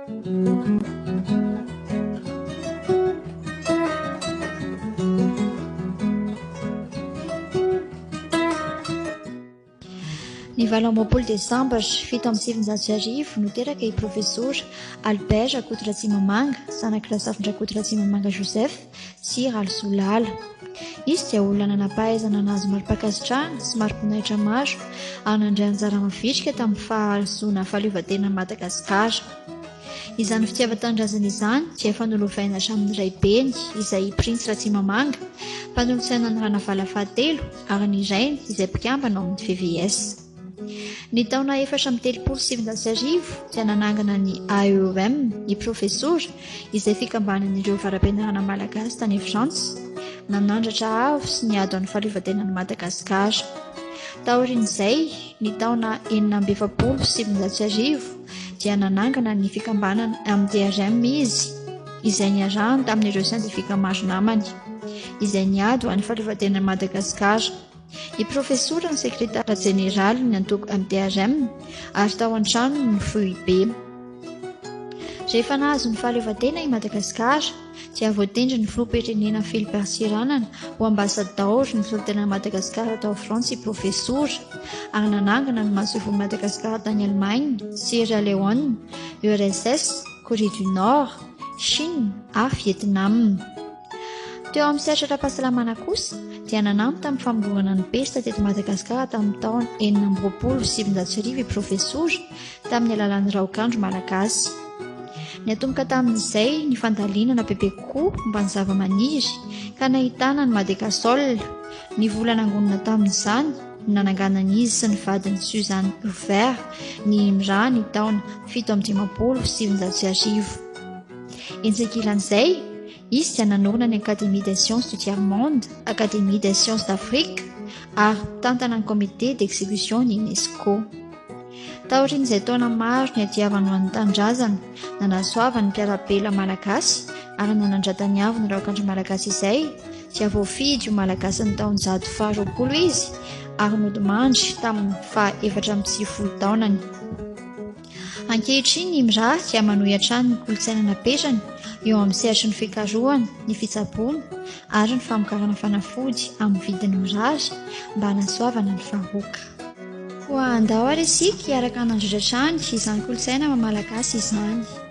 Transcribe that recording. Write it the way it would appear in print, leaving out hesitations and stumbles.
Ny 28 desambra 1907 no teraka i Profesora Albert Rakotoratsimamanga, zanak'i Razafindrakoto Ratsimamanga Joseph sy Ralisoa Lala. Izy dia olona nanam-pahaizana nahazo mari-pankasitrahana sy mari-boninahitra maro ary nandray anjara mavitrika tamin'ny fahazoana fahaleovantenan'i Madagasikara. Izany fitiavan-tanindrazana izany dia efa nolovaina hatramin'ny raibeny izay i Printsy Ratsimamanga, mpanolotsaina ny Ranavala fahatelo ary ny rainy izay mpikambana ao amin'ny VVS. Ny taona 1934 dia nanangana ny AEOM i Profesora izay fikambanan'ireo avara-pianarana malagasy tany Frantsa, nanandratra avo sy niady ho an'ny fahaleovantenan'i Madagasikara. Taorian'izay, ny taona 1946 dia nanangana ny fikambanana MDRM izy, izay niarahany tamin'ireo siantifika maro namany, izay niady ho an'ny fahaleovantenan'i Madagasikara. I Profesora no sekretara jeneralin'ny antoko MDRM ary tao an-tranony ny foibe. Rehefa nahazo ny fahaleovantena i Madagasikara dia voatendry ny filoham-pirenena Philibert Tsiranana ho ambasadaoro ny solontenan'i Madagasikara tao Frantsa i Profesora ary nanangana ny masoivohon'i Madagasikara tany Allemagne, Sierra Leone, URSS, Corée du Nord, Chine ary Vietnam. Teo amin'ny sehatra ara-pahasalamana kosa dia nanampy tamin'ny famongorana ny pesta teto Madagasikara tamin'ny taona 1926 i Profesora tamin'ny alalan'ny raokandro malagasy. Niatomboka tamin'izay ny fandalinana bebe kokoa momba ny zavamaniry ka nahitana ny Madegasol. Ny vola nangonina tamin'izany no nananganan'izy sy ny vadiny Suzanne Hoover ny IMRA ny taona 1957. Etsy ankilan'izay, izy dia nanorina ny Académie des sciences du tiers-monde, Académie des sciences d'Afrique ary mpitantana ny Comité d'exécution ny UNESCO. Taorian'izay taona maro niadiavany ho an'ny tanindrazana, nanasoavany ny mpiara-belona malagasy ary nanandratany avo ny raokandro malagasy izay, dia voafidy ho Malagasin'ny taonjato faharoapolo izy ary nodimandry tamin'ny faha 94 taonany. Ankehitriny i Mra dia manohy hatrany ny kolontsaina napetrany eo amin'ny sehatry ny fikarohana, ny fitsaboana ary ny famokarana fanafody amin'ny vidiny mirary mba hanasoavana ny vahoaka. Koa andao ary isika hiaraka hanandratra hatrany izany kolontsaina maha-malagasy izany.